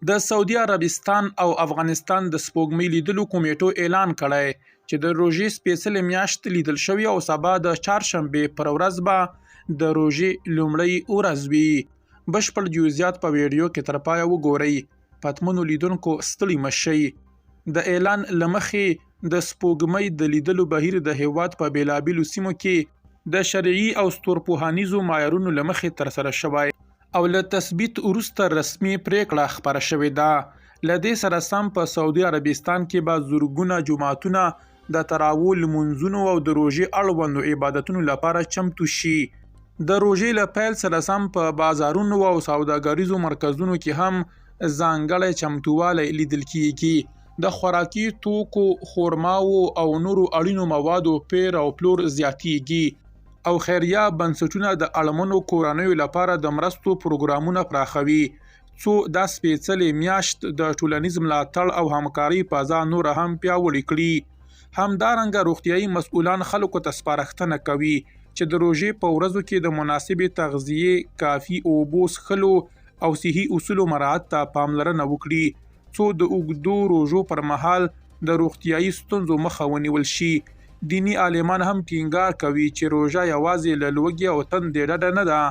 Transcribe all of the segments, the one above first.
د سعودي عربستان او افغانستان د سپوږمۍ لیدلو کمېټو اعلان کړی چې د روژې سپېڅلې میاشت لیدل شوې او سبا د چهارشنبې پر ورځ به د روژې لومړۍ ورځ وي. بشپړ جزئیات په ویډیو کې تر پایه وګورئ. پتمنو لیدونکو ستړي مه شئ. د اعلان له مخې د سپوږمۍ د لیدلو بهیر د هېواد په بېلابېلو سیمو کې د شرعي او ستورپوهنیزو معیارونو له مخې ترسره شوی او له تثبیت وروسته رسمي پرېکړه خپره شوې ده. له دې سره سم په سعودي عربستان کې به زرګونه جوماتونه د تراوو لمونځونو او د روژې اړوندو عبادتونو لپاره چمتو شي. د روژې له پیل سره سم په بازارونو او سوداګریزو مرکزونو کې هم ځانګړی چمتووالی لیدل کېږي. د خوراکي توکو، خورماوو او نورو اړینو موادو پېر او پلور زیاتېږي او خیریه بنسټونه د اړمنو کورنیو لپاره د مرستو پروګرامونه پراخوي، څو دا سپېڅلې میاشت د ټولنیز ملاتړ او همکارۍ فضا نوره هم پیاوړې کړي. همدارنګه روغتیايي مسؤلان خلکو ته سپارښتنه کوي چې د روژې په ورځو کې د مناسبې تغذیې، کافي اوبو څښلو او صحي اصولو مراعت ته پاملرنه وکړي، څو د اوږدو روژو پر مهال د روغتیايي ستونزو مخه ونیول شي. دیني عالمان هم ټینګار کوي چې روژه یوازې له لوږې او تندې ډډه نه ده،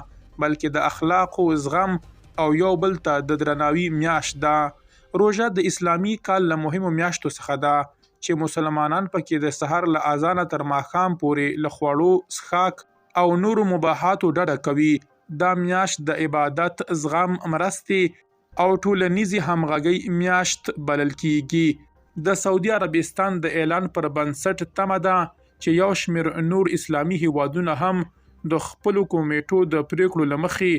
بلکې د اخلاقو، زغم او یو بل ته د درناوي میاشت ده. روژه د اسلامي کال له مهمو میاشتو څخه ده چې مسلمانان پکې د سهار له اذانه تر ماښام پورې له خوړو، څښاک او نورو مباحاتو ډډه کوي. دا میاشت د عبادت، زغم، مرستې او ټولنیزې همغږۍ میاشت بلل کېږي. د سعودي عربستان د اعلان پر بنسټ تمه ده چې یو شمېر نور اسلامي هېوادونه هم د خپلو کمېټو د پرېکړو له مخې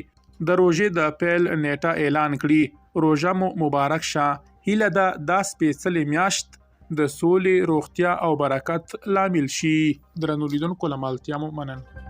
د روژې د پیل نېټه اعلان کړي. روژه مو مبارک شه، هیله ده دا سپېڅلې میاشت د سولې، روغتیا او برکت لامل شي. درنو لیدونکو له مالتیا مو مننه.